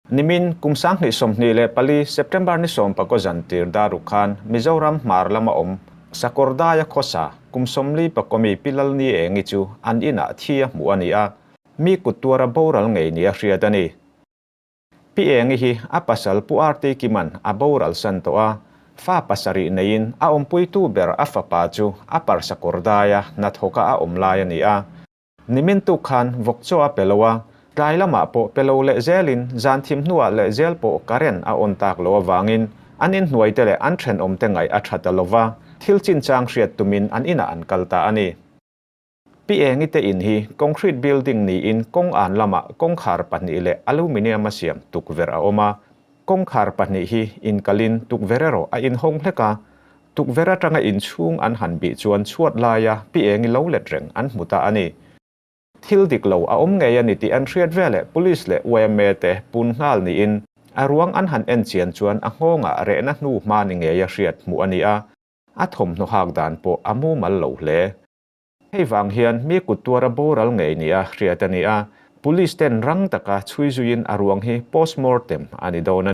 Nimin kum 2024 September ni 14 zantir daruk khan Mizoram hmar lama awm Sakawrdaia khawsa kum 44 mi Pi Lalni Engi chu an inah thi a hmuh a ni a, mi kut tuara boral ngei nia hriat a ni. Pi Engi hi a pasal Pu RT Kiman a boral san tawh a, fa pasarih neiin a awmpuitu ber a fapa chu a parsa kawr daia hnathawka a awm lai a ni a. Nimin tuk khan vawk chaw a pe lo a, tlai lamah pawh pe lo leh zelin zan thim hnuah leh zel pawh current a on tak loh avangin an inhnuaite leh an thenawmte ngaih a tha ta lova, thil chinchang hriat tumin an inah an kal ta a ni. Pi Engi te in hi concrete building niin kawng an lamah kawngkhar pahnih leh aluminium a siam tukverh a awm a. Kawngkhar pahnih hi inkalhin tukverh erawh a inhawng hlek a. Tukverh atanga inchhung an han bih chuan chhuat laia Pi Engi lo let reng an hmu ta a ni. Thil dik lo a awm ngei a ni tih an hriat veleh Police leh yma te pun nghal niin a ruang an han en chian chuan a nghawngah rehna hnu hma ni ngeia hriat hmuh a ni a. A thawmhnaw hak dan pawh a mumal lo hle. Hei vang hian mi kut tuara boral ngei nia hriat a ni a, Police ten rang taka chhui zuiin a ruang hi postmortem a ni dawn a ni.